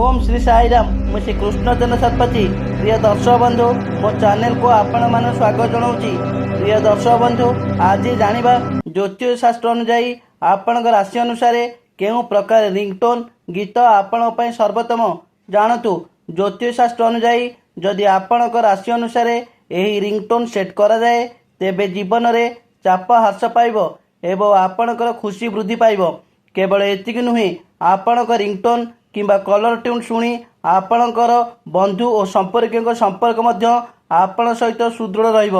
ଓମ୍ ଶ୍ରୀ ସାଇରାମ। ମୁଁ ଶ୍ରୀ କୃଷ୍ଣଚନ୍ଦ୍ର ଶତପଥୀ। ପ୍ରିୟ ଦର୍ଶକ ବନ୍ଧୁ, ମୋ ଚ୍ୟାନେଲକୁ ଆପଣମାନଙ୍କୁ ସ୍ୱାଗତ ଜଣାଉଛି। ପ୍ରିୟ ଦର୍ଶକ ବନ୍ଧୁ, ଆଜି ଜାଣିବା ଜ୍ୟୋତିଷ ଶାସ୍ତ୍ର ଅନୁଯାୟୀ ଆପଣଙ୍କ ରାଶି ଅନୁସାରେ କେଉଁ ପ୍ରକାର ରିଙ୍ଗଟୋନ୍ ଗୀତ ଆପଣଙ୍କ ପାଇଁ ସର୍ବୋତ୍ତମ। ଜାଣନ୍ତୁ, ଜ୍ୟୋତିଷ ଶାସ୍ତ୍ର ଅନୁଯାୟୀ ଯଦି ଆପଣଙ୍କ ରାଶି ଅନୁସାରେ ଏହି ରିଙ୍ଗଟୋନ୍ ସେଟ୍ କରାଯାଏ, ତେବେ ଜୀବନରେ ଚାପ ହ୍ରାସ ପାଇବ ଏବଂ ଆପଣଙ୍କର ଖୁସି ବୃଦ୍ଧି ପାଇବ। କେବଳ ଏତିକି ନୁହେଁ, ଆପଣଙ୍କ ରିଙ୍ଗଟୋନ୍ କିମ୍ବା କଲର୍ ଟ୍ୟୁନ୍ ଶୁଣି ଆପଣଙ୍କର ବନ୍ଧୁ ଓ ସମ୍ପର୍କୀୟଙ୍କ ସମ୍ପର୍କ ମଧ୍ୟ ଆପଣଙ୍କ ସହିତ ସୁଦୃଢ଼ ରହିବ।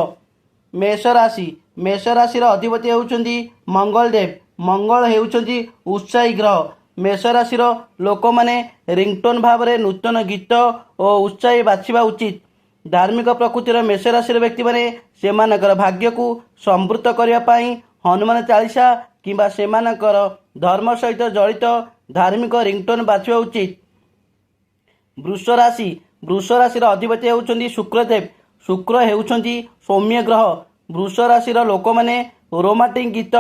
ମେଷ ରାଶି। ମେଷ ରାଶିର ଅଧିପତି ହେଉଛନ୍ତି ମଙ୍ଗଳଦେବ। ମଙ୍ଗଳ ହେଉଛନ୍ତି ଉତ୍ସାହୀ ଗ୍ରହ। ମେଷ ରାଶିର ଲୋକମାନେ ରିଙ୍ଗଟୋନ୍ ଭାବରେ ନୂତନ ଗୀତ ଓ ଉତ୍ସାହୀ ବାଛିବା ଉଚିତ। ଧାର୍ମିକ ପ୍ରକୃତିର ମେଷ ରାଶିର ବ୍ୟକ୍ତିମାନେ ସେମାନଙ୍କର ଭାଗ୍ୟକୁ ସମୃଦ୍ଧ କରିବା ପାଇଁ ହନୁମାନ ଚାଳିଶା କିମ୍ବା ସେମାନଙ୍କର ଧର୍ମ ସହିତ ଜଡ଼ିତ ଧାର୍ମିକ ରିଙ୍ଗଟୋନ୍ ବାଛିବା ଉଚିତ। ବୃଷ ରାଶି। ବୃଷ ରାଶିର ଅଧିପତି ହେଉଛନ୍ତି ଶୁକ୍ରଦେବ। ଶୁକ୍ର ହେଉଛନ୍ତି ସୌମ୍ୟ ଗ୍ରହ। ବୃଷ ରାଶିର ଲୋକମାନେ ରୋମାଣ୍ଟିକ୍ ଗୀତ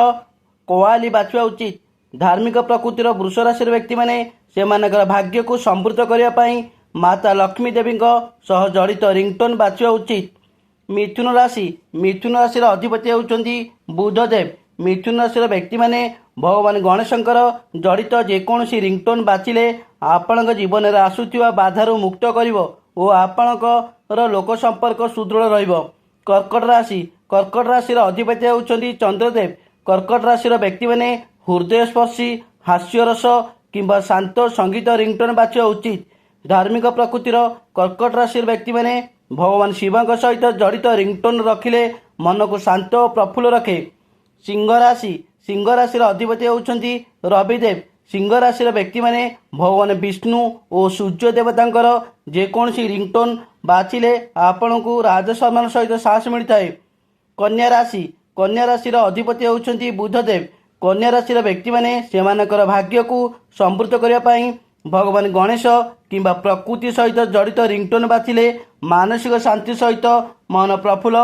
କୱାଲି ବାଛିବା ଉଚିତ। ଧାର୍ମିକ ପ୍ରକୃତିର ବୃଷ ରାଶିର ବ୍ୟକ୍ତିମାନେ ସେମାନଙ୍କର ଭାଗ୍ୟକୁ ସମୃଦ୍ଧ କରିବା ପାଇଁ ମାତା ଲକ୍ଷ୍ମୀ ଦେବୀଙ୍କ ସହ ଜଡ଼ିତ ରିଙ୍ଗଟୋନ୍ ବାଛିବା ଉଚିତ। ମିଥୁନ ରାଶି। ମିଥୁନ ରାଶିର ଅଧିପତି ହେଉଛନ୍ତି ବୁଧଦେବ। ମିଥୁନ ରାଶିର ବ୍ୟକ୍ତିମାନେ ଭଗବାନ ଗଣେଶଙ୍କର ଜଡ଼ିତ ଯେକୌଣସି ରିଙ୍ଗଟୋନ୍ ବାଛିଲେ ଆପଣଙ୍କ ଜୀବନରେ ଆସୁଥିବା ବାଧାରୁ ମୁକ୍ତ କରିବ ଓ ଆପଣଙ୍କର ଲୋକ ସମ୍ପର୍କ ସୁଦୃଢ଼ ରହିବ। କର୍କଟ ରାଶି। କର୍କଟ ରାଶିର ଅଧିପତି ହେଉଛନ୍ତି ଚନ୍ଦ୍ରଦେବ। କର୍କଟ ରାଶିର ବ୍ୟକ୍ତିମାନେ ହୃଦୟସ୍ପର୍ଶୀ ହାସ୍ୟରସ କିମ୍ବା ଶାନ୍ତ ସଙ୍ଗୀତ ରିଙ୍ଗଟୋନ୍ ବାଛିବା ଉଚିତ। ଧାର୍ମିକ ପ୍ରକୃତିର କର୍କଟ ରାଶିର ବ୍ୟକ୍ତିମାନେ ଭଗବାନ ଶିବଙ୍କ ସହିତ ଜଡ଼ିତ ରିଙ୍ଗଟୋନ୍ ରଖିଲେ ମନକୁ ଶାନ୍ତ ଓ ପ୍ରଫୁଲ୍ଲ ରଖେ। ସିଂହ ରାଶି। ସିଂହ ରାଶିର ଅଧିପତି ହେଉଛନ୍ତି ରବିଦେବ। ସିଂହ ରାଶିର ବ୍ୟକ୍ତିମାନେ ଭଗବାନ ବିଷ୍ଣୁ ଓ ସୂର୍ଯ୍ୟ ଦେବତାଙ୍କର ଯେକୌଣସି ରିଙ୍ଗଟୋନ୍ ବାଛିଲେ ଆପଣଙ୍କୁ ରାଜସମ୍ମାନ ସହିତ ସାହସ ମିଳିଥାଏ। କନ୍ୟା ରାଶି। କନ୍ୟା ରାଶିର ଅଧିପତି ହେଉଛନ୍ତି ବୁଧଦେବ। କନ୍ୟା ରାଶିର ବ୍ୟକ୍ତିମାନେ ସେମାନଙ୍କର ଭାଗ୍ୟକୁ ସମୃଦ୍ଧ କରିବା ପାଇଁ ଭଗବାନ ଗଣେଶ କିମ୍ବା ପ୍ରକୃତି ସହିତ ଜଡ଼ିତ ରିଙ୍ଗଟୋନ୍ ବାଛିଲେ ମାନସିକ ଶାନ୍ତି ସହିତ ମନ ପ୍ରଫୁଲ୍ଲ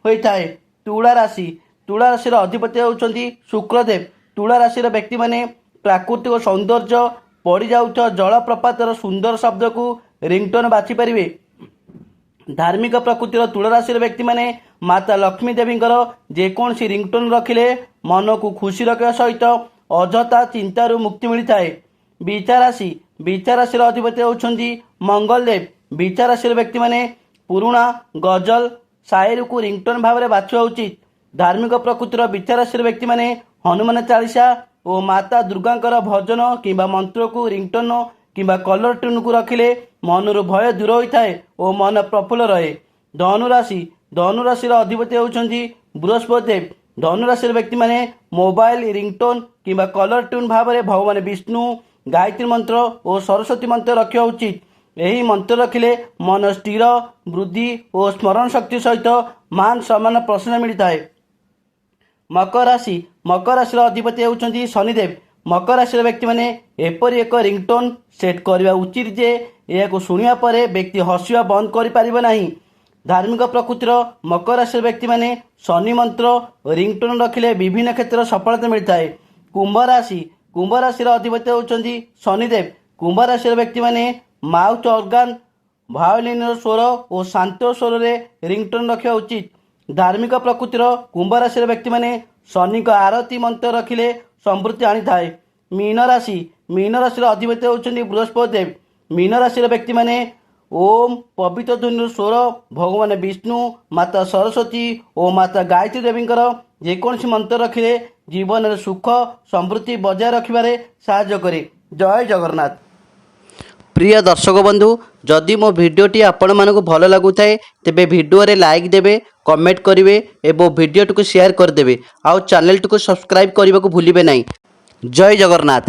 ହୋଇଥାଏ। ତୁଳା ରାଶି। ତୁଳା ରାଶିର ଅଧିପତି ହେଉଛନ୍ତି ଶୁକ୍ରଦେବ। ତୁଳା ରାଶିର ବ୍ୟକ୍ତିମାନେ ପ୍ରାକୃତିକ ସୌନ୍ଦର୍ଯ୍ୟ, ପଡ଼ିଯାଉଥିବା ଜଳପ୍ରପାତର ସୁନ୍ଦର ଶବ୍ଦକୁ ରିଙ୍ଗଟୋନ୍ ବାଛିପାରିବେ। ଧାର୍ମିକ ପ୍ରକୃତିର ତୁଳା ରାଶିର ବ୍ୟକ୍ତିମାନେ ମାତା ଲକ୍ଷ୍ମୀ ଦେବୀଙ୍କର ଯେକୌଣସି ରିଙ୍ଗଟୋନ୍ ରଖିଲେ ମନକୁ ଖୁସି ରଖିବା ସହିତ ଅଯଥା ଚିନ୍ତାରୁ ମୁକ୍ତି ମିଳିଥାଏ। ବିଛା ରାଶି। ବିଛା ରାଶିର ଅଧିପତି ହେଉଛନ୍ତି ମଙ୍ଗଳଦେବ। ବିଛା ରାଶିର ବ୍ୟକ୍ତିମାନେ ପୁରୁଣା ଗଜଲ, ସାଇରକୁ ରିଙ୍ଗଟୋନ୍ ଭାବରେ ବାଛିବା ଉଚିତ। ଧାର୍ମିକ ପ୍ରକୃତିର ବିଛା ରାଶିର ବ୍ୟକ୍ତିମାନେ ହନୁମାନ ଚାଳିଶା ଓ ମାତା ଦୁର୍ଗାଙ୍କର ଭଜନ କିମ୍ବା ମନ୍ତ୍ରକୁ ରିଙ୍ଗଟୋନ୍ କିମ୍ବା କଲର୍ ଟ୍ୟୁନ୍କୁ ରଖିଲେ ମନରୁ ଭୟ ଦୂର ହୋଇଥାଏ ଓ ମନ ପ୍ରଫୁଲ୍ଲ ରହେ। ଧନୁରାଶି। ଧନୁରାଶିର ଅଧିପତି ହେଉଛନ୍ତି ବୃହସ୍ପତି ଦେବ। ଧନୁରାଶିର ବ୍ୟକ୍ତିମାନେ ମୋବାଇଲ ରିଙ୍ଗଟୋନ୍ କିମ୍ବା କଲର୍ ଟ୍ୟୁନ୍ ଭାବରେ ଭଗବାନ ବିଷ୍ଣୁ, ଗାୟତ୍ରୀ ମନ୍ତ୍ର ଓ ସରସ୍ୱତୀ ମନ୍ତ୍ର ରଖିବା ଉଚିତ। ଏହି ମନ୍ତ୍ର ରଖିଲେ ମନ ସ୍ଥିର ବୃଦ୍ଧି ଓ ସ୍ମରଣ ଶକ୍ତି ସହିତ ମାନ ସମ୍ମାନ, ପ୍ରଶଂସା ମିଳିଥାଏ। ମକର ରାଶି। ମକର ରାଶିର ଅଧିପତି ହେଉଛନ୍ତି ଶନିଦେବ। ମକର ରାଶିର ବ୍ୟକ୍ତିମାନେ ଏପରି ଏକ ରିଙ୍ଗଟୋନ୍ ସେଟ୍ କରିବା ଉଚିତ ଯେ ଏହାକୁ ଶୁଣିବା ପରେ ବ୍ୟକ୍ତି ହସିବା ବନ୍ଦ କରିପାରିବ ନାହିଁ। ଧାର୍ମିକ ପ୍ରକୃତିର ମକର ରାଶିର ବ୍ୟକ୍ତିମାନେ ଶନି ମନ୍ତ୍ର ରିଙ୍ଗଟୋନ୍ ରଖିଲେ ବିଭିନ୍ନ କ୍ଷେତ୍ରରେ ସଫଳତା ମିଳିଥାଏ। କୁମ୍ଭ ରାଶି। କୁମ୍ଭ ରାଶିର ଅଧିପତି ହେଉଛନ୍ତି ଶନିଦେବ। କୁମ୍ଭ ରାଶିର ବ୍ୟକ୍ତିମାନେ ମାଉଥ ଅର୍ଗାନ, ଭାୟୋଲିନର ସ୍ୱର ଓ ଶାନ୍ତ ସ୍ୱରରେ ରିଙ୍ଗଟୋନ୍ ରଖିବା ଉଚିତ। ଧାର୍ମିକ ପ୍ରକୃତିର କୁମ୍ଭ ରାଶିର ବ୍ୟକ୍ତିମାନେ ଶନିଙ୍କ ଆରତି ମନ୍ତ୍ର ରଖିଲେ ସମୃଦ୍ଧି ଆଣିଥାଏ। ମୀନ ରାଶି। ମୀନ ରାଶିର ଅଧିପତି ହେଉଛନ୍ତି ବୃହସ୍ପତି ଦେବ। ମୀନ ରାଶିର ବ୍ୟକ୍ତିମାନେ ଓମ୍ ପବିତ୍ର ଧ୍ୱନିର ସ୍ୱର, ଭଗବାନ ବିଷ୍ଣୁ, ମାତା ସରସ୍ୱତୀ ଓ ମାତା ଗାୟତ୍ରୀ ଦେବୀଙ୍କର ଯେକୌଣସି ମନ୍ତ୍ର ରଖିଲେ ଜୀବନରେ ସୁଖ ସମୃଦ୍ଧି ବଜାୟ ରଖିବାରେ ସାହାଯ୍ୟ କରେ। ଜୟ ଜଗନ୍ନାଥ। ପ୍ରିୟ ଦର୍ଶକ ବନ୍ଧୁ, ଯଦି ମୋ ଭିଡ଼ିଓଟି ଆପଣମାନଙ୍କୁ ଭଲ ଲାଗୁଥାଏ, ତେବେ ଭିଡ଼ିଓରେ ଲାଇକ୍ ଦେବେ, କମେଣ୍ଟ କରିବେ ଏବଂ ଭିଡ଼ିଓଟିକୁ ସେୟାର କରିଦେବେ ଆଉ ଚ୍ୟାନେଲଟିକୁ ସବସ୍କ୍ରାଇବ୍ କରିବାକୁ ଭୁଲିବେ ନାହିଁ। ଜୟ ଜଗନ୍ନାଥ।